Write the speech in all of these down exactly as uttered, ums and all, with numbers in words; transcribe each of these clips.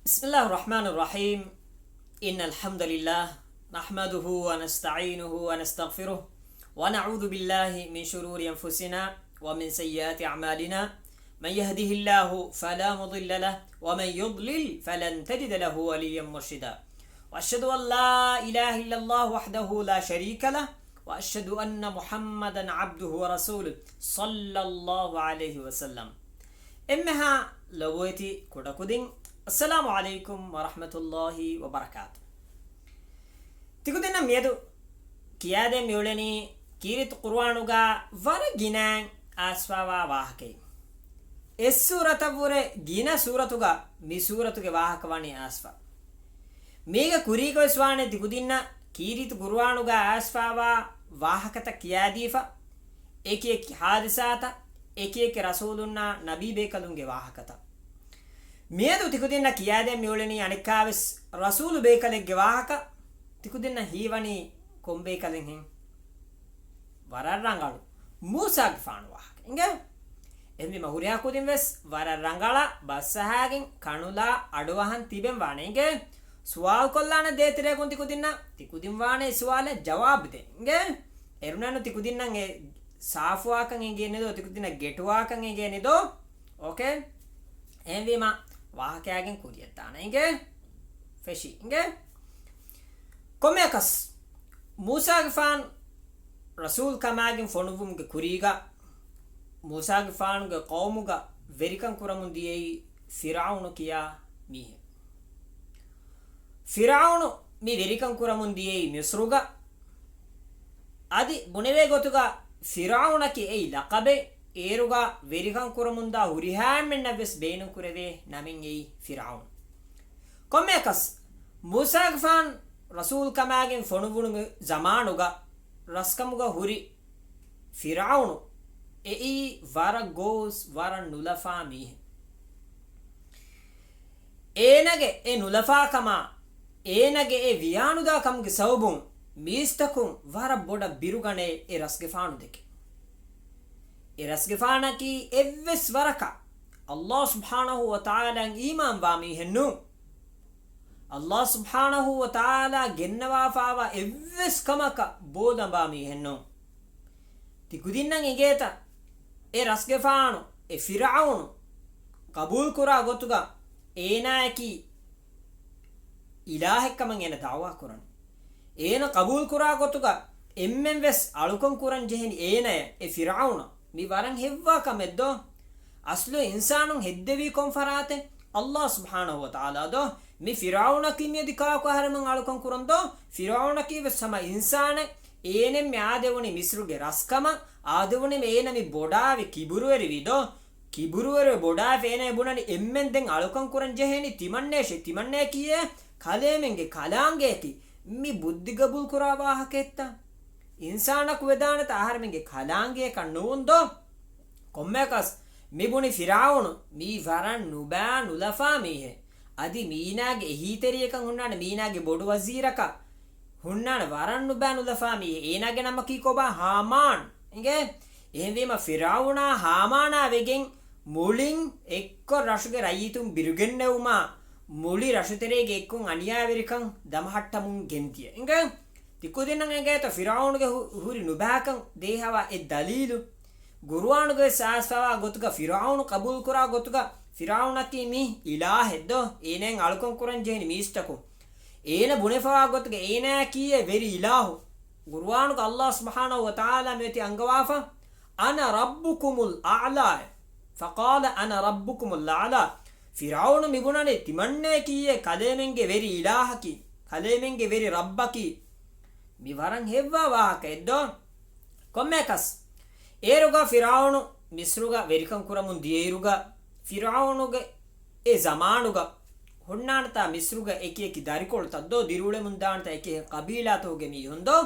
بسم الله الرحمن الرحيم. إن الحمد لله نحمده ونستعينه ونستغفره ونعوذ بالله من شرور أنفسنا ومن سيئات أعمالنا. من يهده الله فلا مضل له ومن يضلل فلن تجد له وليا مرشدا. وأشهد أن لا إله إلا الله وحده لا شريك له وأشهد أن محمدا عبده ورسوله صلى الله عليه وسلم. އެންމެހާ ލޮބުވެތި ކުޑަކުދިން، އައްސަލާމު ޢަލައިކުމް ވަރަޙްމަތުﷲި ވަބަރަކާތު. ތިކުދިންނަށް މިއަދު ކިޔާދޭން މިއުޅެނީ ކީރިތި ޤުރުއާނުގަ ވަރަށް ގިނައިން އައިސްފަވާ ވާހަކައެއް. އެއް ސޫރަތަށްވުރެ ގިނަ ސޫރަތުގަ މި ސޫރަތުގެ ވާހަކަ ވަނީ އައިސްފަ. މީގެ ކުރީގަވެސް ވާނެ ތިކުދިންނަށް ކީރިތި ޤުރުއާނުގަ އައިސްފަވާ ވާހަކަތައް ކިޔާދީފަ، އެކިއެކި ޙާދިސާތައް، އެކިއެކި ރަސޫލުންނާ ނަބީ ބޭކަލުންގެ ވާހަކަތައް. މިއަދު ތިކުދިންނަށް ކިޔާދޭން މިއުޅެނީ އަނެއްކާވެސް ރަސޫލު ބޭކަލެއްގެ ވާހަކަ. ތިކުދިންނަށް ހީވަނީ ކޮން ބޭކަލެއްހެން؟ ވަރަށް ރަނގަޅު. މޫސާގެފާނު ވާހަކަ. އިނގޭ؟ އެހެންވީމަ ހުރިހާ ކުދިން ވެސް ވަރަށް ރަނގަޅަށް ބަސްއަހާގެން ކަނުލާ އަޑުއަހަން ތިބެން ވާނެ. އިނގޭ؟ ސުވާލު ކޮށްލާނެ ދޭތެރޭގަ ތިކުދިންނަށް، ތިކުދިން ވާނެ ސުވާލަށް ޖަވާބު ދޭން. އިނގޭ؟ އެރުނަނު ތިކުދިންނަށް އެ ސާފުވާކަން އެނގޭނެދޯ، ތިކުދިންނަށް ގެޓުވާކަން އެނގޭނެދޯ؟ އޯކޭ؟ އެހެންވީމަ ވާހަކައިގެން ކުރިއަށްދާނަ. އިނގޭ؟ ފެށި. އިނގޭ؟ ކޮންމެއަކަސް، މޫސާގެފާނު ރަސޫލު ކަމާގެން ފޮނުއްވުމުގެ ކުރީގަ، މޫސާގެފާނުގެ ޤައުމުގަ ވެރިކަން ކުރަމުން ދިޔައީ ފިރްޢައުނު ކިޔާ މީހެއް. ފިރްޢައުނު މި ވެރިކަން ކުރަމުން ދިޔައީ މިޞްރުގަ. އަދި ބުނެވޭ ގޮތުގަ ފިރްޢައުނަކީ އެއީ ލަޤަބެއް. އޭރުގަ ވެރިކަން ކުރަމުންދާ ހުރިހާ އެންމެންނަށް ވެސް ބޭނުން ކުރެވޭ ނަމެއް އެއީ ފިރްޢައުނު. ކޮންމެއަކަސް، މޫސާގެފާނު ރަސޫލު ކަމާގެން ފޮނުއްވުނު ޒަމާނުގަ ރަސްކަމުގަ ހުރި ފިރްޢައުނު އެއީ ވަރަށް ގޯސް، ވަރަށް ނުލަފާ މީހެއް. އޭނަގެ އެ ނުލަފާކަމާ، އޭނަގެ އެ ވިޔާނުދާ ކަމުގެ ސަބަބުން މީސްތަކުން ވަރަށް ބޮޑަށް ބިރުގަނޭ އެ ރަސްގެފާނު ދެކެ. އެ ރަސްގެފާނަކީ އެއްވެސް ވަރަކަށް ﷲ ސުބްޙާނަހޫ ވަތަޢާލާއަށް އީމާންވާ މީހެއް ނޫން. ﷲ ސުބްޙާނަހޫ ވަތަޢާލާ ގެންނަވާފާވާ އެއްވެސް ކަމަކަށް ބޯލަނބާ މީހެއް ނޫން. ތިކުދިންނަށް އެނގޭތަ؟ އެ ރަސްގެފާނު، އެ ފިރްޢައުނު ޤަބޫލުކުރާ ގޮތުގަ އޭނާއަކީ އިލާހެއްކަމަށް އޭނަ ދަޢުވާ ކުރަނީ. އޭނަ ޤަބޫލުކުރާ ގޮތުގަ އެންމެން ވެސް އަޅުކަން ކުރަން ޖެހެނީ އޭނަޔަށް. އެ ފިރްޢައުނަ މި ވަރަށް ހެއްވާ ކަމެއްދޯ؟ އަސްލު އިންސާނުން ހެއްދެވީ ކޮން ފަރާތެއް؟ ﷲ ސުބްޙާނަހޫ ވަތަޢާލާ ދޯ؟ މި ފިރްޢައުނަކީ މިއަދި ކާކު އަހަރެމެން އަޅުކަން ކުރަން ދޯ؟ ފިރްޢައުނަކީ ވެސް ހަމަ އިންސާނެއް. އޭނަ މި އާދެވުނީ މިޞްރުގެ ރަސްކަމަށް، އާދެވުނީ އޭނަ މި ބޮޑާވި ކިބުރުވެރިވި ދޯ؟ ކިބުރުވެރި ބޮޑާފަ އޭނަ ބުނަނީ އެންމެން ދެން އަޅުކަން ކުރަން ޖެހޭނީ ތިމަންނޭށޭ، ތިމަންނޭ ކީއޭ؟ ކަލޭމެންގެ ކަލާނގެއަކީ. މި ބުއްދި ގަބޫލު ކުރާ ވާހަކައެއްތަ؟ އިންސާނަކު ވެދާނެތަ އަހަރެމެންގެ ކަލާނގެއަކަށް ނޫން ދޯ؟ ކޮންމެއަކަސް މި ބުނި ފިރްޢައުނު މީ ވަރަށް ނުބާ ނުލަފާ މީހެއް. އަދި މީނާގެ އެހީތެރިޔަކަށް ހުންނާނެ، މީނާގެ ބޮޑު ވަޒީރަކަށް ހުންނާނެ ވަރަށް ނުބާ ނުލަފާ މީހެއް. އޭނާގެ ނަމަކީ ކޮބާ؟ ހާމާން. އިނގޭ؟ އެހެންވީމަ ފިރްޢައުނާ ހާމާނާ ވެގެން މުޅިން އެއްކޮށް ރަށުގެ ރައްޔިތުން ބިރުގެންނެވުމާ، މުޅި ރަށުތެރޭގެ އެއްކޮށް އަނިޔާވެރިކަން ދަމަހައްޓަމުން ގެންދިޔަ. އިނގޭ؟ ތިކުދިންނަށް އެނގޭތަ ފިރްޢައުނުގެ ހު-، ހުރި ނުބާކަން ދޭހަވާ އެއް ދަލީލު؟ ޤުރުއާނުގަވެސް އައިސްފަވާ ގޮތުގަ ފިރްޢައުނު ޤަބޫލުކުރާ ގޮތުގަ ފިރްޢައުނަކީ މީ އިލާހެއްދޯ؟ އޭނައަށް އަޅުކަން ކުރަން ޖެހެނީ މީސްތަކުން. އޭނަ ބުނެފަވާ ގޮތުގަ އޭނާއަކީއޭ ވެރި އިލާހު. ޤުރުއާނުގަ ﷲ ސުބްޙާނަހޫ ވަތަޢާލާ މިއޮތީ އަންގަވާފަ، "أنا ربكم الأعلى." فقال أنا ربكم الأعلى. ފިރްޢައުނު މިބުނަނީ ތިމަންނޭކީއޭ ކަލޭމެންގެ ވެރި އިލާހަކީ، ކަލޭމެންގެ ވެރި ރައްބަކީ. މި ވަރަށް ހެއްވާ ވާހަކައެއްދޯ؟ ކޮންމެއަކަސް، އޭރުގަ ފިރްޢައުނު މިޞްރުގަ ވެރިކަން ކުރަމުން ދިޔައިރުގަ، ފިރްޢައުނުގެ އެ ޒަމާނުގަ ހުންނާނެތާ މިޞްރުގަ އެކިއެކި ދަރިކޮޅުތައްދޯ، ދިރިއުޅެމުން ދާނެތާ އެކި ޤަބީލާތަކުގެ މީހުންދޯ؟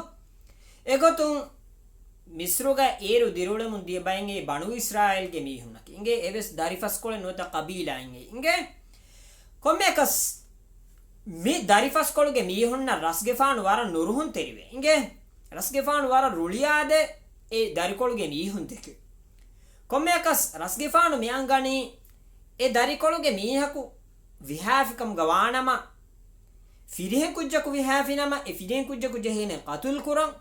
އެގޮތުން މިޞްރުގަ އޭރު ދިރިއުޅެމުން ދިޔަ ބައެއް އެއީ ބަނޫ އިސްރާއީލްގެ މީހުންނަކީ. އިނގޭ؟ އެވެސް ދަރިފަސްކޮޅެއް ނުވަތަ ޤަބީލާއެއް އެއީ. އިނގޭ؟ ކޮންމެއަކަސް މި ދަރިފަސްކޮޅުގެ މީހުންނަށް ރަސްގެފާނު ވަރަށް ނުރުހުންތެރިވޭ. އިނގޭ؟ ރަސްގެފާނު ވަރަށް ރުޅިއާދޭ އެ ދަރިކޮޅުގެ މީހުން ދެކެ. ކޮންމެއަކަސް ރަސްގެފާނު މިއަންގަނީ އެ ދަރިކޮޅުގެ މީހަކު ވިހާފިކަމުގަ ވާނަމަ، ފިރިހެން ކުއްޖަކު ވިހާފިނަމަ، އެ ފިރިހެން ކުއްޖަކު ޖެހޭނެ ޤަތުލު ކުރަން،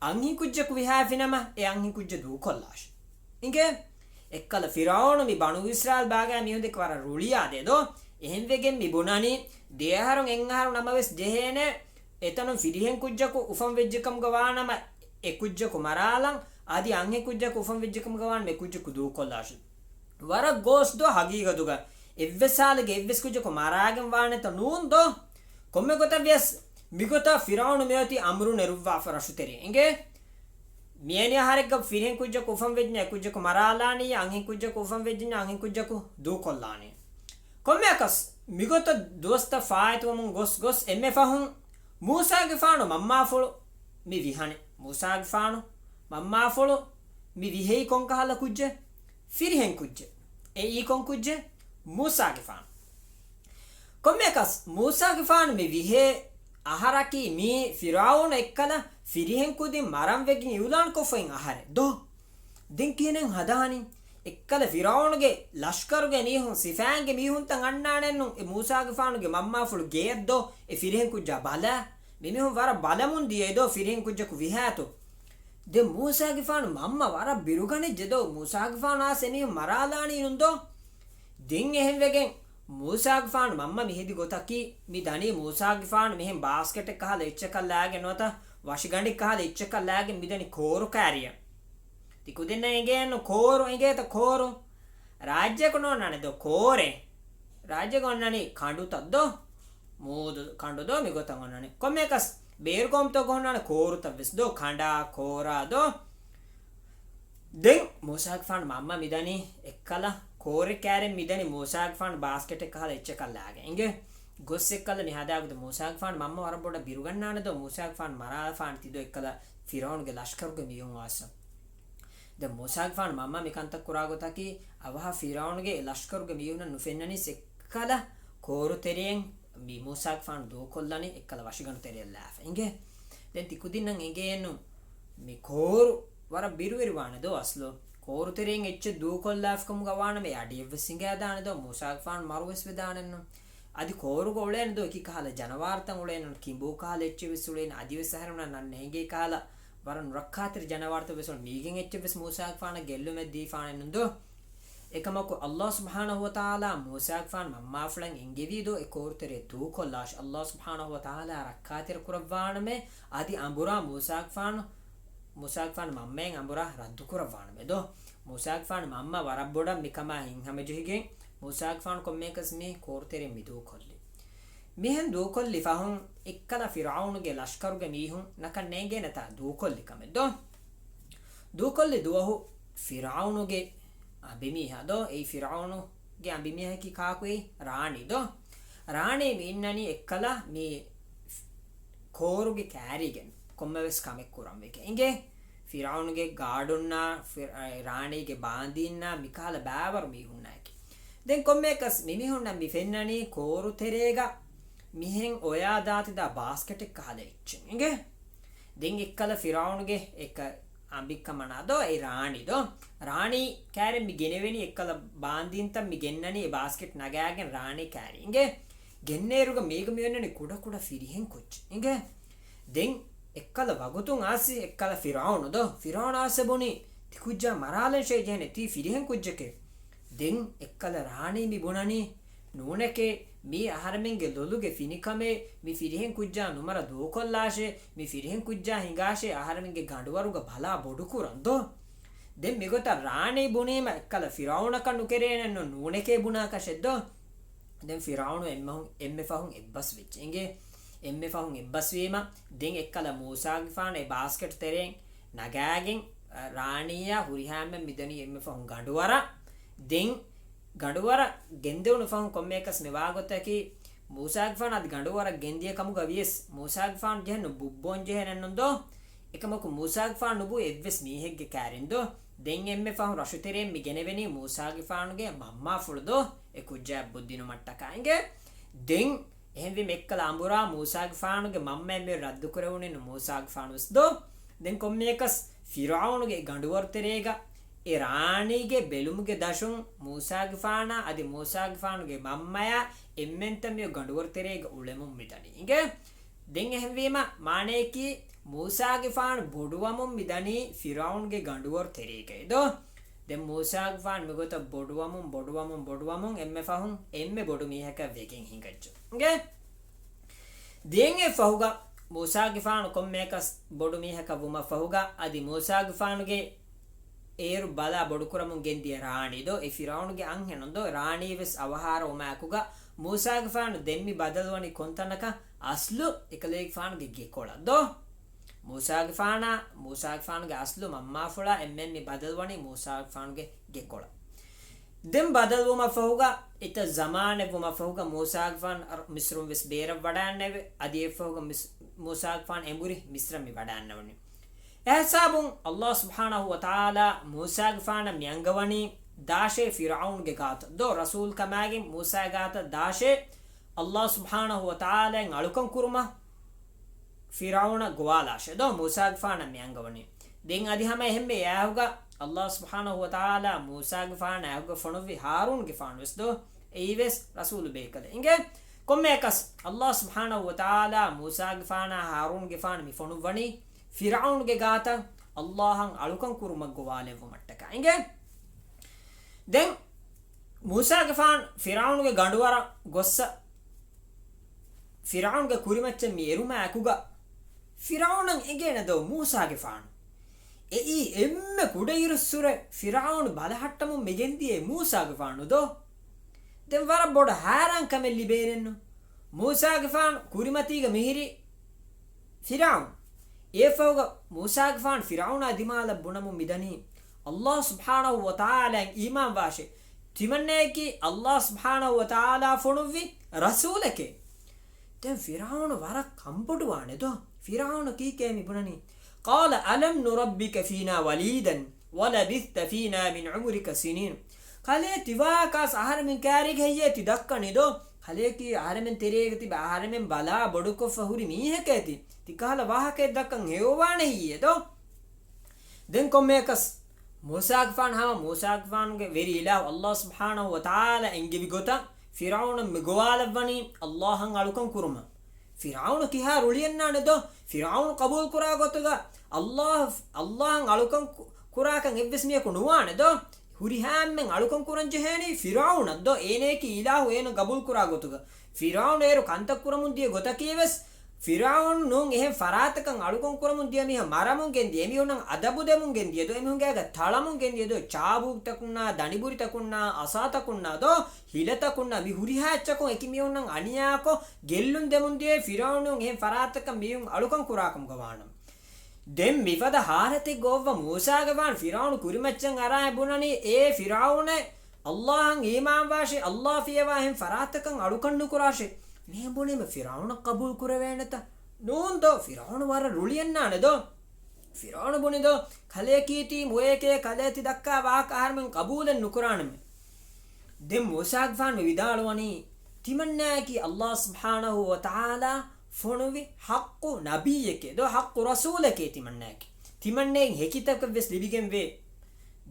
އަންހެން ކުއްޖަކު ވިހާފިނަމަ، އެ އަންހެން ކުއްޖެއް ދޫކޮށްލާށި. އިނގޭ؟ އެއްކަލަ ފިރުޢައުނު މި ބަނޫ އިސްރާއީލް ބާގާ މީހުން ދެކެ ވަރަށް ރުޅިއާދޭ ދޯ. އެހެންވެގެން މި ބުނަނީ، ދެއަހަރު އެއްއަހަރު ނަމަވެސް ޖެހޭނެ، އެތަނުން ފިރިހެން ކުއްޖަކު އުފަން ވެއްޖެކަމުގަ ވާނަމަ، އެ ކުއްޖަކު މަރާލަން، އަދި އަންހެން ކުއްޖަކު އުފަން ވެއްޖެކަމުގަ ވާނަމަ، އެ ކުއްޖަކު ދޫކޮށްލާށި. ވަރަށް ގޯސް ދޯ ހަގީގަތުގަ އެއްވެސް ހާލެއްގެ އެއްވެސް ކުއްޖަކު މަރާގެން ވާނެތަ ނޫން ދޯ؟ ކޮންމެ ގޮތަށް ވިޔަސް، މިގޮތަށް ފިރުޢައުނު މިއޮތީ އަމުރު ނެރުއްވާފަ ރަށުތެރޭ. އިނގޭ؟ މިއެނި އަހަރެއްގަ ފިރިހެން ކުއްޖަކު އުފަން ވެއްޖެ ކުއްޖަކު މަރާލާނީ، އަންހެން ކުއްޖަކު އުފަން ވެއްޖެ އަންހެން ކުއްޖަކު ދޫކޮށްލާނީ. ކޮންމެއަކަސް، މިގޮތަށް ދުވަސްތައް ފާއިތުވަމުން ގޮސް ގޮސް އެންމެ ފަހުން މޫސާގެފާނު މަންމާފުޅު މި ވިހަނެ. މޫސާގެފާނު މަންމާފުޅު މި ވިހެއީ ކޮންކަހަލަ ކުއްޖެއް؟ ފިރިހެން ކުއްޖެއް. އެއީ ކޮން ކުއްޖެއް؟ މޫސާގެފާނު. ކޮންމެއަކަސް މޫސާގެފާނު މި ވިހޭ އަހަރަކީ މީ ފިރުޢައުނު އެއްކަލަ ފިރިހެން ކުދިން މަރަން ވެގެން އިއުލާން ކޮށްފައިން އަހަރެއް ދޯ؟ ދެން ކިހިނެއް ހަދާނީ؟ އެއްކަލަ ފިރުޢައުނުގެ ލަޝްކަރުގެ މީހުން، ސިފައިންގެ މީހުންތައް އަންނާނެއްނު އެ މޫސާގެފާނުގެ މަންމާފުޅު ގެޔަށް ދޯ؟ އެ ފިރިހެން ކުއްޖާ ބަލާ. މިމީހުން ވަރަށް ބަލަމުން ދިޔައި ދޯ ފިރިހެން ކުއްޖަކު ވިހާތޯ؟ ދެން މޫސާގެފާނު މަންމަ ވަރަށް ބިރުގަނެއްޖެ ދޯ؟ މޫސާގެފާނު އާސް އެމީހުން މަރާލާނީ ނުން ދޯ؟ ދެން އެހެންވެގެން މޫސާގެފާނު މަންމަ މިހެދި ގޮތަކީ، މި ދަނީ މޫސާގެފާނު މިހެން ބާސްކެޓެއް ކަހަލަ އެއްޗަކަށް ލާގެން ނުވަތަ ވަށިގަނޑެއް ކަހަލަ އެއްޗަކަށް ލާގެން މި ދަނީ ކޯރު ކާރިއަށް. ތި ކުދިންނަށް އެނގޭނު ކޯރު އެނގޭތަ؟ ކޯރު. ރާއްޖެއަކު ނޯންނާނެ ދޯ ކޯރެއް. ރާއްޖޭގަ އޮންނަނީ ކަނޑުތައް ދޯ؟ މޫދު ކަނޑު ދޯ؟ މިގޮތަށް އޮންނަނީ. ކޮންމެއަކަސް ބޭރު ގައުމުތަކު އޮންނާނެ ކޯރުތައް ވެސް ދޯ؟ ކަނޑާ، ކޯރާ ދޯ؟ ދެން މޫސާގެފާނު މަންމަ މިދަނީ އެއްކަލަ ކޯރެއް ކާރިއަށް މިދަނީ މޫސާގެފާނު ބާސްކެޓެއް ކަހަލަ އެއްޗަކަށް ލާގެން. އިނގޭ؟ ގޮސް އެއްކަލަ މި ހަދާ ގޮތަށް މޫސާގެފާނު މަންމަ ވަރަށް ބޮޑަށް ބިރުގަންނާނެ ދޯ؟ މޫސާގެފާނު މަރާފާނެ ތި ދޯ އެއްކަލަ ފިރުޢައުނުގެ ލަޝްކަރުގެ މީހުން އާސް. ދެން މޫސާގެފާނު މަންމަ މި ކަންތައް ކުރާ ގޮތަކީ، އަވަހަށް ފިރުޢައުނުގެ ލަޝްކަރުގެ މީހުންނަށް ނުފެންނަނީސް އެއްކަލަ ކޯރު ތެރެއިން މި މޫސާގެފާނު ދޫކޮށްލަނީ އެއްކަލަ ވަށިގަނޑު ތެރެއަށް ލާފަ. އިނގޭ؟ ދެން ތި ކުދިންނަށް އެނގޭނު މި ކޯރު ވަރަށް ބިރުވެރިވާނެ ދޯ އަސްލު؟ ކޯރު ތެރެއިން އެއްޗެއް ދޫކޮށްލާފިކަމުގަ ވާނަމަ އެ އަޑިއެއްވެސް ހިނގާދާނެ ދޯ؟ މޫސާގެފާނު މަރުވެސް ވެދާނެއްނު. އަދި ކޯރުގަ އުޅޭނެ ދޯ އެކި ކަހަލަ ޖަނަވާރުތައް އުޅޭނެ، ކިނބޫ ކަހަލަ އެއްޗެއް ވެސް އުޅޭނެ، އަދިވެސް އަހަރެމެންނަށް ނަން ނޭނގޭ ކަހަލަ ވަރަށް ނުރައްކާތެރި ޖަނަވާރުތައް ވެސް އުޅޭ. މީގެން އެއްޗެއް ވެސް މޫސާގެފާނަށް ގެއްލުމެއް ދީފާނެއްނު ދޯ؟ އެކަމަކު، ﷲ ސުބްޙާނަހޫ ވަތަޢާލާ މޫސާގެފާނު މަންމާފުޅަށް އެންގެވީ ދޯ އެ ކޯރުތެރޭ ދޫކޮށްލާށި. ﷲ ސުބްޙާނަހޫ ވަތަޢާލާ ރައްކާތެރި ކުރައްވާނަމޭ، އަދި އަނބުރާ މޫސާގެފާނު، މޫސާގެފާނު މަންމައިން އަނބުރާ ރައްދު ކުރައްވާނަމޭ ދޯ. މޫސާގެފާނު މަންމަ ވަރަށް ބޮޑަށް މިކަމާ ހިތްހަމަޖެހިގެން، މޫސާގެފާނު ކޮންމެއަކަސް މި ކޯރުތެރޭ މި ދޫކޮށްލި. މިހެން ދޫކޮށްލި ފަހުން އެއްކަލަ ފިރުޢައުނުގެ ލަޝްކަރުގެ މީހުން ނަކަން ނޭނގޭނެތާ ދޫކޮށްލި ކަމެއް ދޯ؟ ދޫކޮށްލި ދުވަހު ފިރުޢައުނުގެ އަނބިމީހާ ދޯ؟ އެއީ ފިރުޢައުނުގެ އަނބިމީހަކީ ކާކުއެއް؟ ރާނީ ދޯ؟ ރާނީ މި އިންނަނީ އެއްކަލަ މި ކޯރުގެ ކާރީގެ ކޮންމެވެސް ކަމެއް ކުރަން ވެގެން. އިނގޭ؟ ފިރުޢައުނުގެ ގާޑުންނާ، ފިރު-، އައި، ރާނީގެ ބާންދީންނާ މިކަހަލަ ބައިވަރު މީހުންނާއެކީ. ދެން ކޮންމެއަކަސް މިމީހުންނަށް މި ފެންނަނީ ކޯރު ތެރޭގަ މިހެން އޮޔާ ދާތިދާ ބާސްކެޓެއް ކަހަލަ އެއްޗެއް. އިނގޭ؟ ދެން އެއްކަލަ ފިރުޢައުނުގެ އެކަ އަނބިއްކަމަނާ ދޯ؟ އެ ރާނީ ދޯ؟ ރާނީ ކާރިއަށް މި ގެނެވެނީ އެއްކަލަ ބާންދީންތައް މި ގެންނަނީ އެ ބާސްކެޓް ނަގާގެން ރާނީ ކާރި. އިނގޭ؟ ގެންނޭރުގަ މީގަ މި އޮންނަނީ ކުޑަ ކުޑަ ފިރިހެން ކުއްޖެއް. އިނގޭ؟ ދެން އެއްކަލަ ވަގުތުން އާސި އެއްކަލަ ފިރުޢައުނު ދޯ؟ ފިރުޢައުނު އާސެ ބުނީ، ތި ކުއްޖާ މަރާލަން ޝޭ ޖެހެނެ ތީ ފިރިހެން ކުއްޖެކޭ. ދެން އެއްކަލަ ރާނީ މި ބުނަނީ، ނޫނެކޭ، މީ އަހަރެމެންގެ ލޮލުގެ ފިނިކަމޭ، މި ފިރިހެން ކުއްޖާ ނުމަރަ ދޫކޮށްލާށޭ، މި ފިރިހެން ކުއްޖާ ހިނގާށޭ އަހަރެމެންގެ ގަނޑުވަރުގަ ބަލާ ބޮޑުކުރަން ދޯ؟ ދެން މިގޮތަށް ރާނީ ބުނީމަ އެއްކަލަ ފިރުޢައުނަކަށް ނުކެރޭނެއްނު ނޫނެކޭ ބުނާކަށެއް ދޯ؟ ދެން ފިރުޢައުނު އެންމެ ފަހުން އެއްބަސް ވެއްޖެ. އިނގޭ؟ އެންމެ ފަހުން އެއްބަސްވީމަ، ދެން އެއްކަލަ މޫސާގެފާނު އެ ބާސްކެޓް ތެރެއިން ނަގާގެން، އަ، ރާނީއާ ހުރިހާމެން މިދަނީ އެންމެ ފަހުން ގަނޑުވަރަށް. ދެން ގަނޑުވަރަށް ގެންދެވުނު ފަހުން ކޮންމެއަކަސް މިވާގޮތަކީ، މޫސާގެފާނު އަދި ގަނޑުވަރަށް ގެންދިޔަ ކަމުގަ ވިޔަސް، މޫސާގެފާނު ޖެހެންނު ބުއްބޯން ޖެހެނެއްނު ދޯ؟ އެކަމަކު މޫސާގެފާނު ނުބު އެއްވެސް މީހެއްގެ ކާރިން ދޯ؟ ދެން އެންމެ ފަހުން ރަށުތެރެއިން މި ގެނެވެނީ މޫސާގެފާނުގެ މަންމާފުޅު ދޯ؟ އެ ކުއްޖާ ބުއްދި ނުމަށްޓަކާ އިނގޭ؟ ދެން އެހެންވީމަ އެއްކަލަ އަނބުރާ މޫސާގެފާނުގެ މަންމައެއް މި ރައްދުކުރެވުނީ މޫސާގެފާނު ވެސް ދޯ؟ ދެން ކޮންމެއަކަސް ފިރުޢައުނުގެ ގަނޑުވަރު ތެރޭގަ އެ ރާނީގެ ބެލުމުގެ ދަށުން މޫސާގެފާނާ އަދި މޫސާގެފާނުގެ މަންމަޔާ އެންމެންތައް މިއޮ ގަނޑުވަރު ތެރޭގަ އުޅެމުން މިދަނީ. އިނގޭ؟ ދެން އެހެންވީމަ، މާނަޔަކީ، މޫސާގެފާނު ބޮޑުވަމުން މިދަނީ ފިރުޢައުނުގެ ގަނޑުވަރު ތެރޭގައި ދޯ؟ ދެން މޫސާގެފާނު މިގޮތަށް ބޮޑުވަމުން، ބޮޑުވަމުން، ބޮޑުވަމުން އެންމެ ފަހުން އެންމެ ބޮޑު މީހަކަށް ވެގެން ހިނގައްޖެ. އިނގޭ؟ ދިޔައިން އެއް ފަހުގަ މޫސާގެފާނު ކޮންމެއަކަސް ބޮޑު މީހަކަށް ވުމަށް ފަހުގަ އަދި މޫސާގެފާނުގެ އޭރު ބަލާ ބޮޑުކުރަމުން ގެންދިޔަ ރާނީ ދޯ، އެ ފިރުޢައުނުގެ އަންހެނުން ދޯ، ރާނީ ވެސް އަވަހާރަ ވުމާއެކުގަ މޫސާގެފާނު ދެން މި ބަދަލުވަނީ ކޮންތަނަކަށް؟ އަސްލު އެކަލޭގެފާނުގެ ގެކޮޅަށް ދޯ. މޫސާގެފާނާ، މޫސާގެފާނުގެ އަސްލު މަންމާފުޅާ އެންމެން މި ބަދަލުވަނީ މޫސާގެފާނުގެ ގެކޮޅަށް. ދެން ބަދަލުވުމަށްފަހުގަ، އެތައް ޒަމާނެއްވުމަށްފަހުގަ މޫސާގެފާން އަރ-، މިސްރުން ވެސް ބޭރަށް ވަޑާންނެވެ. އަދި އެއްފަހުގަ މިސް-، މޫސާގެފާން އެނބުރި މިސްރަށް މި ވަޑާންނެވުނީ. އެހިސާބުން ﷲ ސުބްޙާނަހޫ ވަތަޢާލާ މޫސާގެފާނަށް މިއަންގަވަނީ ދާށޭ ފިރުޢައުނުގެ ގާތަށް ދޯ، ރަސޫލް ކަމާގެން މޫސާގެ ގާތަށް ދާށޭ، ﷲ ސުބްޙާނަހޫ ވަތަޢާލާއިން އަޅުކަން ކުރުމަށް ފިރުޢައުނަށް ގޮވާލާށޭ ދޯ، މޫސާގެފާނަށް މިއަންގަވަނީ. ދެން އަދި ހަމަ އެހެންމެ އެއާހުގަ ﷲ ސުބްޙާނަހޫ ވަތަޢާލާ މޫސާގެފާނާ އެއާހުގަ ފޮނުއްވި ހާރޫންގެފާނު ވެސް ދޯ، އެއީ ވެސް ރަސޫލު ބޭކަލެއް. އިނގޭ؟ ކޮންމެއަކަސް ﷲ ސުބްޙާނަހޫ ވަތަޢާލާ މޫސާގެފާނާ ހާރޫންގެފާނު މި ފޮނުއްވަނީ ފިރުޢައުނުގެ ގާތަށް ﷲއަށް އަޅުކަން ކުރުމަށް ގޮވާލެއްވުމަށްޓަކާ. އިނގޭ؟ ދެން މޫސާގެފާނު ފިރުޢައުނުގެ ގަނޑުވަރަށް ގޮއްސަ ފިރުޢައުނުގެ ކުރިމައްޗަށް މި އެރުމާ އެކުގަ، ފިރުޢައުނަށް އެނގޭނެ ދޯ މޫސާގެފާނު. އެއީ އެންމެ ކުޑައިރުއްސުރެ ފިރުޢައުނު ބަލަހައްޓަމުން މިގެންދިޔައީ މޫސާގެފާނު ދޯ؟ ދެން ވަރަށް ބޮޑަ ހައިރާންކަމެއް ލިބޭނެއްނު. މޫސާގެފާނު ކުރިމަތީގަ މިހިރީ ފިރުޢައުނު. އެއަށްފަހުގަ މޫސާގެފާނު ފިރުޢައުނާ ދިމާލަށް ބުނަމުން މިދަނީ، ﷲ ސުބްޙާނަހޫ ވަތަޢާލާއިން އީމާންވާށޭ. ތިމަންނައަކީ ﷲ ސުބްޙާނަހޫ ވަތަޢާލާ ފޮނުއްވި ރަސޫލެކޭ. ދެން ފިރުޢައުނު ވަރަށް ކަންބޮޑުވާނެ ދޯ. ފިރުޢައުނު ކީކޭ މި ބުނަނީ؟ قال ألم نربك فينا وليدا ولبثت فينا من عمرك سنين. ކަލޭ ތި ވާކަސް އަހަރެމެން ކާރީގަ ހެއްޔޭ ތި ދައްކަނީ ދޯ؟ ކަލޭކީ އަހަރެމެން ތެރޭގަ ތިބެ އަހަރެމެން ބަލާ ބޮޑުކޮށްފަ ހުރި މީހެކޭ ތި. ތި ކަހަލަ ވާހަކައެއް ދައްކަން ހެޔޮވާނެ ހެއްޔޭ ދޯ؟ ދެން ކޮންމެއަކަސް މޫސާގެފާނު ހަމަ މޫސާގެފާނުގެ ވެރި އިލާހު ﷲ ސުބްޙާނަހޫ ވަތަޢާލާ އެންގެވި ގޮތަށް ފިރުޢައުނަށް މި ގޮވާލައްވަނީ ﷲއަށް އަޅުކަން ކުރުމަށް. ފިރުޢައުނު ކިހާ ރުޅިއަންނާނެ ދޯ؟ ފިރުޢައުނު ޤަބޫލުކުރާ ގޮތުގަ ﷲ، ﷲއަށް އަޅުކަން ކު-، ކުރާކަން އެއްވެސް މީހަކު ނުވާނެ ދޯ؟ ހުރިހާ އެންމެން އަޅުކަން ކުރަން ޖެހޭނީ ފިރުޢައުނަށް ދޯ؟ އޭނައަކީ އިލާހު، އޭނަ ޤަބޫލުކުރާ ގޮތުގަ. ފިރުޢައުނު އޭރު ކަންތައް ކުރަމުން ދިޔަ ގޮތަކީ ވެސް ފިރުޢައުނު ނޫން އެހެން ފަރާތަކަށް އަޅުކަން ކުރަމުން ދިޔަ މީހާ މަރަމުން ގެންދިޔަ، އެމީހުންނަށް އަދަބު ދެމުން ގެންދިޔަ ދޯ، އެމީހުންގެ އަގަށް ތަޅަމުން ގެންދިޔަ ދޯ، ޗާބޫކްތަކުންނާ، ދަނިބުރިތަކުންނާ، އަސާތަކުންނާ ދޯ، ހިލަތަކުންނާ، މި ހުރިހާ އެއްޗަކުން އެކި މީހުންނަށް އަނިޔާކޮށް ގެއްލުން ދެމުން ދިޔަ ފިރުޢައުނު އެހެން ފަރާތަކަށް މީހުން އަޅުކަން ކުރާކަމުގަ ވާނަމަ. ދެން މިފަދަ ހާލަތެއް ގޮއްވަ މޫސާގެފާނު ފިރުޢައުނު ކުރިމައްޗަށް އަރާ ބުނަނީ، އޭ ފިރުޢައުނޭ، ﷲއަށް އީމާންވާށޭ، ﷲ ފިޔަވާ އެހެން ފަރާތަކަށް އަޅުކަން ނުކުރާށޭ. މިހެން ބުނީމަ ފިރުޢައުނަށް ޤަބޫލު ކުރެވޭނެތަ؟ ނޫން ދޯ، ފިރުޢައުނު ވަރަށް ރުޅިއަންނާނެ ދޯ. ފިރުޢައުނު ބުނި ދޯ، ކަލޭ ކީތީ މުއޭކޭ ކަލޭ ތި ދައްކާ ވާހަކަ އަހަރެމެން ޤަބޫލެއް ނުކުރާނަމޭ. ދެން މޫސާގެފާނު ވިދާޅުވަނީ، ތިމަންނައަކީ ﷲ ސުބްޙާނަހޫ ވަތަޢާލާ ފޮނުވި ޙައްޤު ނަބިއްޔެކޭ ދޯ، ޙައްޤު ރަސޫލެކޭ ތިމަންނައަކީ. ތިމަންނައަށް ހެކިތަކެއް ވެސް ލިބިގެން ވޭ.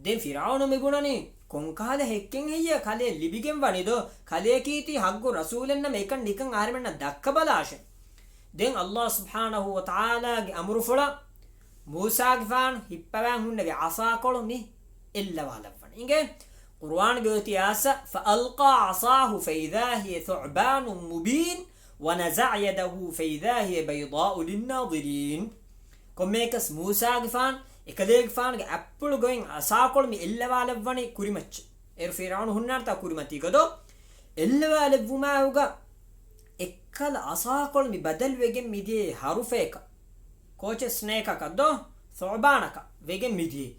ދެން ފިރުޢައުނު މި ބުނަނީ، ކޮންކަހަލަ ހެއްކެއް ހެއްޔޭ ކަލޭ ލިބިގެން ވަނީ ދޯ؟ ކަލޭ ކީތީ ޙައްޤު ރަސޫލެއް ނަމަ އެކަން ނިކަން އަހަރެމެންނަށް ދައްކަބަލާށޭ. ދެން ﷲ ސުބްޙާނަހޫ ވަތަޢާލާގެ އަމުރުފުޅަށް މޫސާގެފާނު ހިއްޕަވާން ހުންނެވި ޢަޞާކޮޅު މި އެއްލަވާލައްވަނީ. އިނގޭ؟ ޤުރުއާންގެ އޮތީ އާޔަތް، فألقى عصاه فإذا هي ثعبان مبين ونزع يده فإذا هي بيضاء للناظرين. ކޮންމެއަކަސް މޫސާގެފާނު އެކަލޭގެފާނުގެ އަތްޕުޅު ގޮތް ޢަޞާކޮޅު މި އެއްލަވާލައްވަނީ ކުރިމައްޗަށް. އޭރު ފިރުޢައުނު ހުންނާނެތާ ކުރިމަތީގަ ދޯ؟ އެއްލަވާލެއްވުމާއެކުގަ އެއްކަލަ ޢަޞާކޮޅު މި ބަދަލުވެގެން މިދިޔައީ ހަރުފަޔަކަށް. ކޯޗެއް ސްނޭކަކަށް ދޯ؟ ޘުޢުބާނަކަށް ވެގެން މިދިޔައީ.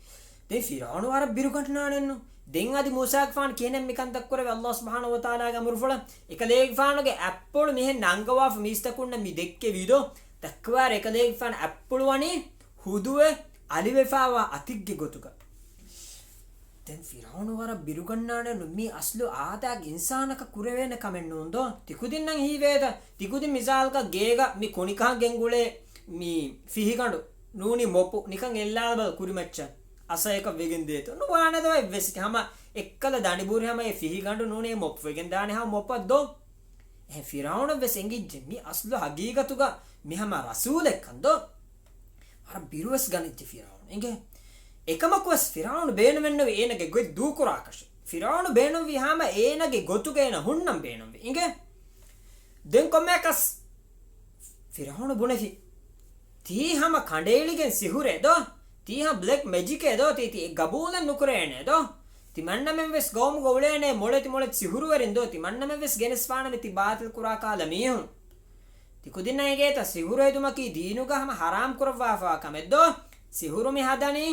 ދެން ފިރުޢައުނު ވަރަށް ބިރުގަންނާނެއްނު. ދެން އަދި މޫސާގެފާނު ކިހިނެއް މިކަންތައް ކުރެވޭ؟ ﷲ ސުބްޙާނަހޫ ވަތަޢާލާގެ އަމުރުފުޅަށް އެކަލޭގެފާނުގެ އަތްޕުޅު މިހެން ނަންގަވާފަ މީސްތަކުންނަށް މި ދެއްކެވީ ދޯ؟ ދައްކަވާރެ އެކަލޭގެފާނު އަތްޕުޅު ވަނީ ހުދުވެ އަލިވެފާވާ އަތެއްގެ ގޮތުގަ. ދެން ފިރުޢައުނު ވަރަށް ބިރުގަންނާނެއްނު، މީ އަސްލު އާދައިގެ އިންސާނަކަށް ކުރެވޭނެ ކަމެއް ނޫން ދޯ؟ ތިކުދިންނަށް ހީވޭތަ؟ ތިކުދިން މިސާލަކަށް ގޭގަ މި ކުނިކަހަން ގެންގުޅޭ މި ފިހިގަނޑު ނޫނީ މޮޕު ނިކަން އެއްލާލަބަލަ ކުރިމައްޗަށް. އަސައެކަށް ވެގެން ދޭތޯ؟ ނުވާނެ ދޯ އެއްވެސް ހަމަ އެއްކަލަ ދަނޑިބުރި ހަމަ އެ ފިހިގަނޑު ނޫނޭ މޮޕް ވެގެން ދާނެ ހަމަ މޮޕަށް ދޯ؟ އެހެން ފިރާއުނަށް ވެސް އެނގިއްޖެ މި އަސްލު ހަގީގަތުގަ މި ހަމަ ރަސޫލެއްކަން ދޯ؟ ވަރަށް ބިރުވެސް ގަނެއްޖެ ފިރާއުނު އިނގޭ. އެކަމަކުވެސް ފިރާއުނު ބޭނުމެއްނުވި އޭނަގެ ގޮތް ދޫކުރާކަށެއް. ފިރާއުނު ބޭނުންވީ ހަމަ އޭނަގެ ގޮތުގަ އޭނަ ހުންނަން ބޭނުންވި އިނގޭ. ދެން ކޮންމެއަކަސް ފިރާއުނު ބުނެފި. ތީ ހަމަ ކަނޑައެޅިގެން ސިހުރޭ ދޯ؟ ތީ ހަމަ ބްލެކް މެޖިކޭ ދޯ؟ ތީ ތީ ގަބޫލެއް ނުކުރޭނެ ދޯ؟ ތިމަންނަމެން ވެސް ގައުމުގަ އުޅޭނެ މޮޅެތި މޮޅެތި ސިހުރުވެރިން ދޯ؟ ތިމަންނަމެން ވެސް ގެނެސްފާނަމެ ތި ބާތިލް ކުރާ ކާލަ މީހުން. ތި ކުދިންނަށް އެނގޭތަ ސިހުރު ހެދުމަކީ ދީނުގަ ހަމަ ހަރާމް ކުރައްވާފާ ކަމެއް ދޯ؟ ސިހުރު މި ހަދަނީ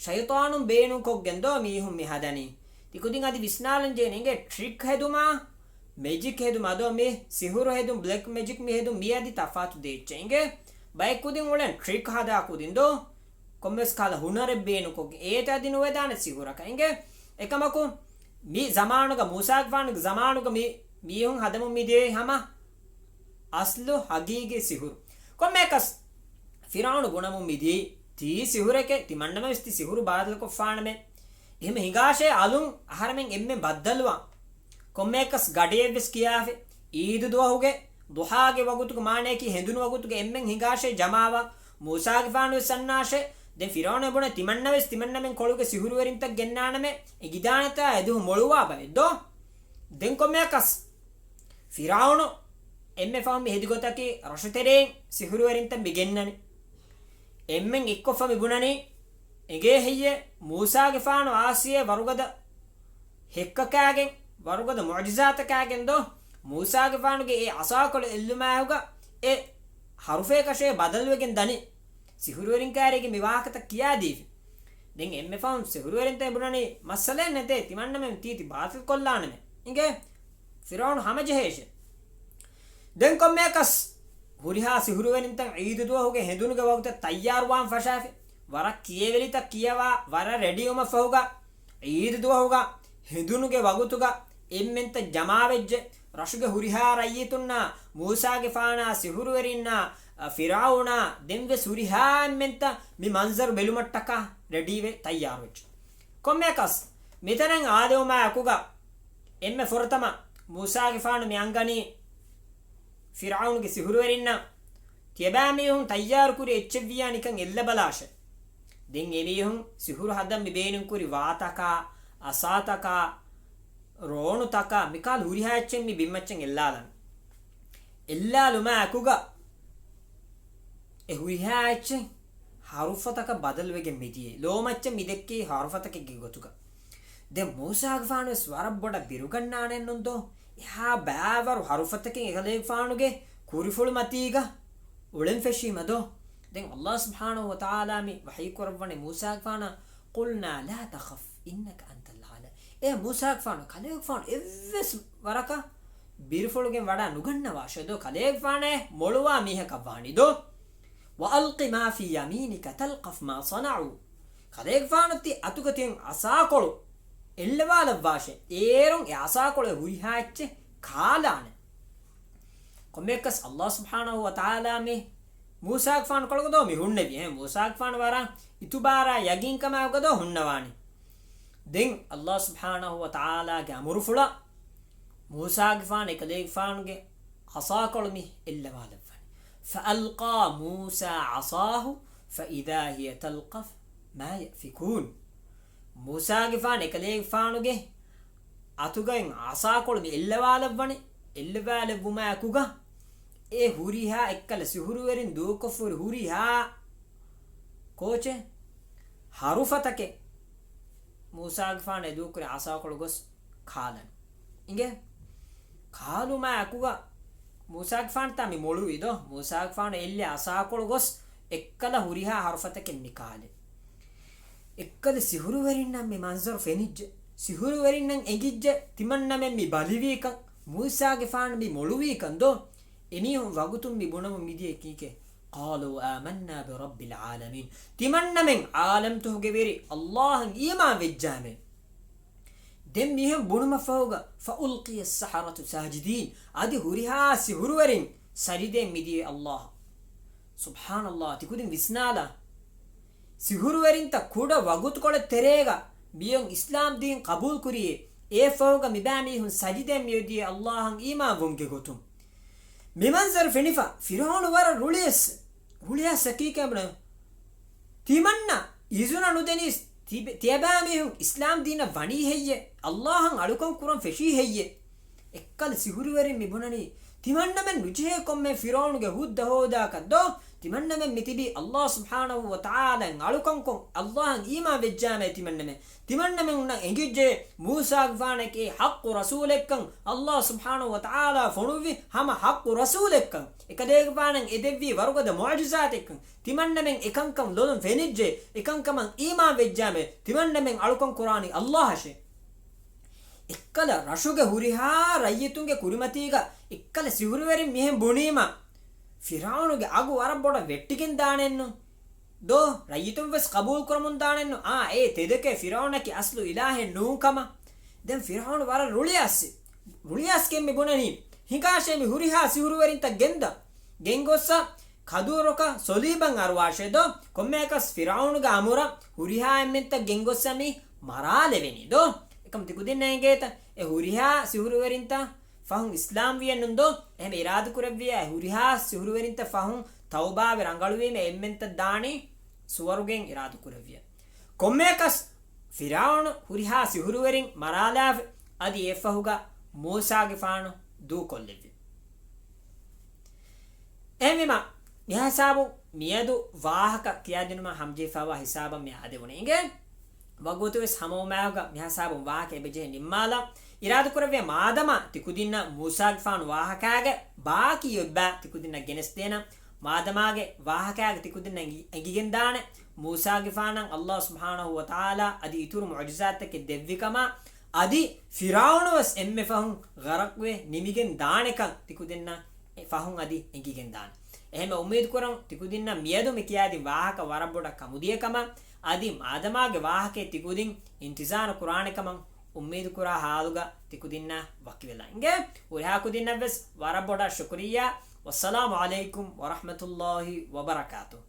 ޝައިޠާނުން ބޭނުން ކޮށްގެން ދޯ މީހުން މި ހަދަނީ؟ ތި ކުދިން އަދި ވިސްނާލަން ޖެހޭނެ އިނގޭ ޓްރިކް ހެދުމާ މެޖިކް ހެދުމާ ދޯ؟ މި ސިހުރު ހެދުން، ބްލެކް މެޖިކް މި ހެދުން މި އަދި ތަފާތު ދޭއްޗެއް އިނގޭ. ބައެއް ކުދިން އުޅެން ޓްރިކް ހަދާ ކުދިން ދޯ؟ ކޮންމެސް ކަހަލަ ހުނަރެއް ބޭނުންކޮށްގެން އޭތަ އަދި ނުވެދާނެ ސިހުރަކަށް އިނގޭ. އެކަމަކު މި ޒަމާނުގަ، މޫސާގެފާނުގެ ޒަމާނުގަ މި މީހުން ހަދަމުން މިދިޔައީ ހަމަ އަސްލު ހަގީގީ ސިހުރު. ކޮންމެއަކަސް ފިރާއުނު ބުނަމުން މިދިޔައީ ތީ ސިހުރެކޭ، ތިމަންނަމެން ވެސް ތި ސިހުރު ބާތިލްކޮށްފާނަމޭ. އެހެން ހިނގާށޭ އަލުން އަހަރެމެން އެންމެން ބައްދަލުވާ. ކޮންމެއަކަސް ގަޑިއެއްވެސް ކިޔާފި. އީދު ދުވަހުގެ ޟުޙާގެ ވަގުތުގެ މާނަޔަކީ ހެނދުނު ވަގުތުގެ އެންމެން ހިނގާށޭ ޖަމާވާ. މޫސާގެފާނުވެސް އަންނާށޭ. ދެން ފިރައުނަށް ބުނޭ ތިމަންނަވެސް ތިމަންނަމެން ކޮޅުގެ ސިހުރުވެރިންތައް ގެންނާނަމޭ. އެނގިދާނެތާ އެދުވަހު މޮޅުވާ ބައެއް ދޯ؟ ދެން ކޮންމެއަކަސް ފިރައުނު އެންމެ ފަހުން މި ހެދި ގޮތަކީ ރަށުތެރެއިން ސިހުރުވެރިންތައް މި ގެންނަނީ. އެންމެން އެއްކޮށްފަ މި ބުނަނީ އެނގޭ ހެއްޔޭ މޫސާގެފާނު އާސިޔޭ ވަރުގަދަ ހެއްކަކާގެން، ވަރުގަދަ މުޢުޖިޒާތަކާގެން ދޯ؟ މޫސާގެފާނުގެ އެ އަސާކޮޅު އެއްލުމާއެކުގަ އެ ހަރުފެއް ކަށޭ ބަދަލުވެގެން ދަނީ. ސިހުރުވެރިން ކާރީގެ މި ވާހަކަތައް ކިޔާދީފި. ދެން އެންމެ ފަހުން ސިހުރުވެރިންތައް ބުނަނީ މައްސަލައެއް ނެތޭ، ތިމަންނަމެން ތީ ތި ބާތިލް ކޮށްލާނަމޭ. އިނގޭ ފިރައުނު ހަމަޖެހޭށޭ. ދެން ކޮންމެއަކަސް ހުރިހާ ސިހުރުވެރިންތައް ޢީދު ދުވަހުގެ ހެނދުނުގެ ވަގުތަށް ތައްޔާރުވާން ފަށާފި. ވަރަށް ކިޔެވެލިތައް ކިޔަވާ، ވަރަށް ރެޑީވުމަށްފަހުގަ ޢީދު ދުވަހުގަ ހެނދުނުގެ ވަގުތުގަ އެންމެންތައް ޖަމާވެއްޖެ. ރަށުގެ ހުރިހާ ރައްޔިތުންނާ، މޫސާގެފާނާ، ސިހުރުވެރިންނާ، އަ، ފިރައުނާ، ދެންވެސް ހުރިހާ އެންމެންތައް މި މަންޒަރު ބެލުމަށްޓަކާ ރެޑީވެ ތައްޔާރުވެއްޖެ. ކޮންމެއަކަސް މިތަނަށް އާދެވުމާއެކުގަ އެންމެ ފުރަތަމަ މޫސާގެފާނު މި އަންގަނީ ފިރައުނުގެ ސިހުރުވެރިންނަށް، ތިޔަބައިމީހުން ތައްޔާރުކުރި އެއްޗެއްވިއްޔާ ނިކަން އެއްލަބަލާށޭ. ދެން އެމީހުން ސިހުރު ހަދަން މި ބޭނުންކުރި ވާތަކާ، އަސާތަކާ، ރޯނުތަކާ، މިކާލު ހުރިހާ އެއްޗެއް މި ބިންމައްޗަށް އެއްލާލަން. އެއްލާލުމާއެކުގަ އެ ހުރިހާ އެއްޗެއް ހަރުފަތަކަށް ބަދަލުވެގެން މިދިޔައީ. ލޯމައްޗަށް މި ދެއްކީ ހަރުފަތަކެއްގެ ގޮތުގަ. ދެން މޫސާގެފާނުވެސް ވަރަށް ބޮޑަށް ބިރުގަންނާނެއްނުން ދޯ؟ އެހާ ބައިވަރު ހަރުފަތަކެއް އެކަލޭގެފާނުގެ ކުރިފުޅު މަތީގަ އުޅެން ފެށީމަ ދޯ؟ ދެން ﷲ ސުބްޙާނަހޫ ވަތަޢާލާ މި ވަޙީ ކުރައްވަނީ މޫސާގެފާނަށް، "قُلْنَا لَا تَخَفْ إِنَّكَ أَنْتَ الْأَعْلَى." އޭ މޫސާގެފާނު، ކަލޭގެފާނު އެއްވެސް ވަރަކަށް ބިރުފުޅުގެން ވަޑާ ނުގަންނަވާށޭ ދޯ؟ ކަލޭގެފާނޭ މޮޅުވާ މީހަކަށް ވާނީ ދޯ؟ "وَأَلْقِ مَا فِي يَمِينِكَ تَلْقَفْ مَا صَنَعُوا." ކަލޭގެފާނު ތި އަތުގަ ތިހެން އަސާކޮޅު އެއްލަވާލައްވާށޭ. އޭރުން އެ އަސާކޮޅު ހުރިހާ އެއްޗެއް ކާލާނެ. ކޮންމެއަކަސް ﷲ ސުބްޙާނަހޫ ވަތަޢާލާ މި މޫސާގެފާނު ކޮޅުގަ ދޯ މި ހުންނެވި؟ އެހެން މޫސާގެފާނު ވަރަށް އިތުބާރާ ޔަގީންކަމާއެކުގަ ދޯ ހުންނަވާނީ؟ ދެން ﷲ ސުބްޙާނަހޫ ވަތަޢާލާގެ އަމުރުފުޅަށް މޫސާގެފާނު އެކަލޭގެފާނުގެ އަސާކޮޅު މި އެއްލަވާލައްވަނީ. فَأَلْقَى مُوسَىٰ عَصَاهُ فَإِذَا هِيَ تَلْقَفُ مَا يَأْفِكُونَ. މޫސާގެފާނު އެކަލޭގެފާނުގެ އަތުގައި އަސާކޮޅު މި އެއްލަވާލައްވަނީ. އެއްލަވާލެއްވުމާއެކުގަ އެ ހުރިހާ އެއްކަލަ ސިހުރުވެރިން ދޫކޮށްފަ ހުރި ހުރިހާ ކޯޗެއް ހަރުފަތަކެއް މޫސާގެފާނު އެ ދޫކުރި އަސާކޮޅު ގޮސް ކާލަން. އިނގޭ؟ ކާލުމާ އެކުގަ މޫސާގެފާނުތާ މި މޮޅުވީ ދޯ؟ މޫސާގެފާނު އެއްލި އަސާކޮޅު ގޮސް އެއްކަލަ ހުރިހާ ހަރުފަތަކެއް މި ކާލެ. އެއްކަލަ ސިހުރުވެރިންނަށް މި މަންޒަރު ފެނިއްޖެ. ސިހުރުވެރިންނަށް އެނގިއްޖެ ތިމަންނަމެން މި ބަލިވީކަން، މޫސާގެފާނު މި މޮޅުވީކަން ދޯ؟ އެމީހުން ވަގުތުން މި ބުނަމުން މިދިޔަ ކީކޭ؟ قَالُوا آمَنَّا بِرَبِّ الْعَالَمِينَ. ތިމަންނަމެން ޢާލަމްތަކުގެ ވެރި ﷲ އަށް އީމާން ވެއްޖާމޭ. ދެން މިހެން ބުނުމަށްފަހުގަ فَأُلْقِيَ السَّحَرَةُ سَاجِدِينَ. އަދި ހުރިހާ ސިހުރުވެރިން ސަޖިދައިން މިދިޔަ ﷲ އަށް. ސުބްޙާނަﷲ، ތިކުދިން ވިސްނާލާ. ސިހުރުވެރިންތައް ކުޑަ ވަގުތުކޮޅެއް ތެރޭގަ ބިޔޮން އިސްލާމް ދީން ޤަބޫލުކުރިއޭ، އޭ ފަހުގަ މިބާ މީހުން ސަޖިދައެއް މިއޮތީ އައްލާހަށް އީމާންވުމުގެ ގޮތުން. މި މަންޒަރު ފެނިފަ ފިރުޢައުނު ވަރަށް ރުޅިއަސް، ރުޅިއަސް ހަޤީޤަތް ބުނަ. ތިމަންނަ އިޒުނަ ނުދެނީސް ތިބެ-، ތިޔަބާ މީހުން އިސްލާމް ދީނަށް ވަނީ ހެއްޔޭ؟ އައްލާހަށް އަޅުކަން ކުރަން ފެށީ ހެއްޔޭ؟ އެއްކަލަ ސިހުރުވެރިން މި ބުނަނީ، ތިމަންނަމެން ނުޖެހޭ ކޮންމެ ފިރުޢައުނުގެ ހުއްދަ ހޯދާކަށް ދޯ؟ ތިމަންނަމެން މިތިބީ އައްލާހު ސުބްޙާނަހު ވަތަޢާލާއަށް އަޅުކަންކޮށް، އައްލާހަށް އީމާން ވެއްޖާމޭ ތިމަންނަމެން. ތިމަންނަމެންނަށް އެނގިއްޖެ މޫސާގެފާނަކީ ޙައްޤު ރަސޫލެއްކަން، އައްލާހު ސުބްޙާނަހު ވަތަޢާލާ ފޮނުއްވި ހަމަ ޙައްޤު ރަސޫލެއްކަން، އެކަލޭގެފާނަށް އެދެއްވީ ވަރުގަދަ މުޢުޖިޒާތެއްކަން. ތިމަންނަމެން އެކަންކަން ލޮލުން ފެނިއްޖެ، އެކަންކަމަށް އީމާން ވެއްޖާމޭ، ތިމަންނަމެން އަޅުކަން ކުރާނީ އައްލާހަށޭ. އެއްކަލަ ރަށުގެ ހުރިހާ ރައްޔިތުންގެ ކުރިމަތީގަ އެއްކަލަ ސިހުރުވެރިން މިހެން ބުނީމަ، ފިރުޢައުނުގެ އަގު ވަރަށް ބޮޑަށް ވެއްޓިގެން ދާނެއްނު ދޯ؟ ރައްޔިތުން ވެސް ޤަބޫލު ކުރަމުން ދާނެއްނު، އާ، އޭ ތެދެކޭ ފިރުޢައުނަކީ އަސްލު އިލާހެއް ނޫން ކަމަށް. ދެން ފިރުޢައުނު ވަރަށް ރުޅިއައްސި، ރުޅިއަސްގެން މި ބުނަނީ، ހިނގާށޭ މި ހުރިހާ ސިހުރުވެރިންތައް ގެންދަ، ގެންގޮއްސަ، ކަދޫރަކަށް ސޮލީބަށް އަރުވާށޭ ދޯ؟ ކޮންމެއަކަސް ފިރުޢައުނުގެ އަމުރަށް ހުރިހާ އެންމެންތައް ގެންގޮއްސަ މި މަރާލެވެނީ ދޯ؟ އެކަމް ތިކުދިންނަށް އެނގޭތަ؟ އެ ހުރިހާ ސިހުރުވެރިންތައް ފަހުން އިސްލާމް ވިޔަން ނުން ދޯ؟ އެހެން އިރާދަކުރެއްވިޔާ އެ ހުރިހާ ސިހުރުވެރިންތައް ފަހުން ތައުބާވެ ރަނގަޅުވީމަ އެންމެންތައް ދާނީ ސުވަރުގެއިން އިރާދަކުރެއްވިޔަ. ކޮންމެއަކަސް ފިރުޢައުނު ހުރިހާ ސިހުރުވެރިން މަރާލާފި، އަދި އެއަށްފަހުގަ މޫސާގެފާނު ދޫކޮށްލެއްވި. އެހެންވީމަ، މިހިސާބުން މިއަދު ވާހަކަ ކިޔާދިނުމަށް ހަމަޖެހިފައިވާ ހިސާބަށް މި އާދެވުނީ އިނގޭ. ވަގުތުވެސް ހަމަވުމާއެކުގަ މިހިސާބުން ވާހަކަ އެބަޖެހޭ ނިންމާލަން. އިރާދަކުރެއްވިޔާ މާދަމާ ތިކުދިންނަށް މޫސާގެފާނު ވާހަކާގެ ބާކީ އޮތްބާ ތިކުދިންނަށް ގެނެސްދޭނަން. މާދަމާގެ ވާހަކާގެ ތިކުދިންނަށް އެނގި-، އެނގިގެންދާނެ މޫސާގެފާނަށް އައްލާހު ސުބްޙާނަހު ވަތަޢާލާ އަދި އިތުރު މުޢުޖިޒާތްތަކެއް ދެއްވިކަމާ، އަދި ފިރުޢައުނުވެސް އެންމެ ފަހުން ޣަރަޤުވެ ނިމިގެން ދާނެކަން ތިކުދިންނަށް އެ ފަހުން އަދި އެނގިގެން ދާނެ. އެހެންމެ އުއްމީދު ކުރަން ތިކުދިންނަށް މިއަދު މި ކިޔާދިން ވާހަކަ ވަރަށް ބޮޑަށް ކަމުދިޔަ ކަމަށް، އަދި މާދަމާގެ ވާހަކައެއް ތިކުދިން އިންތިޒާރު ކުރާނެ ކަމަށް އުއްމީދު ކުރާ ހާލުގަ ތިކުދިންނަށް ވަކިވެލަން އިނގޭ. ހުރިހާ ކުދިންނަށްވެސް ވަރަށް ބޮޑަށް ޝުކުރިއްޔާ. ވައްސަލާމު ޢަލައިކުމް ވަރަޙްމަތުﷲި ވަބަރަކާތުހު.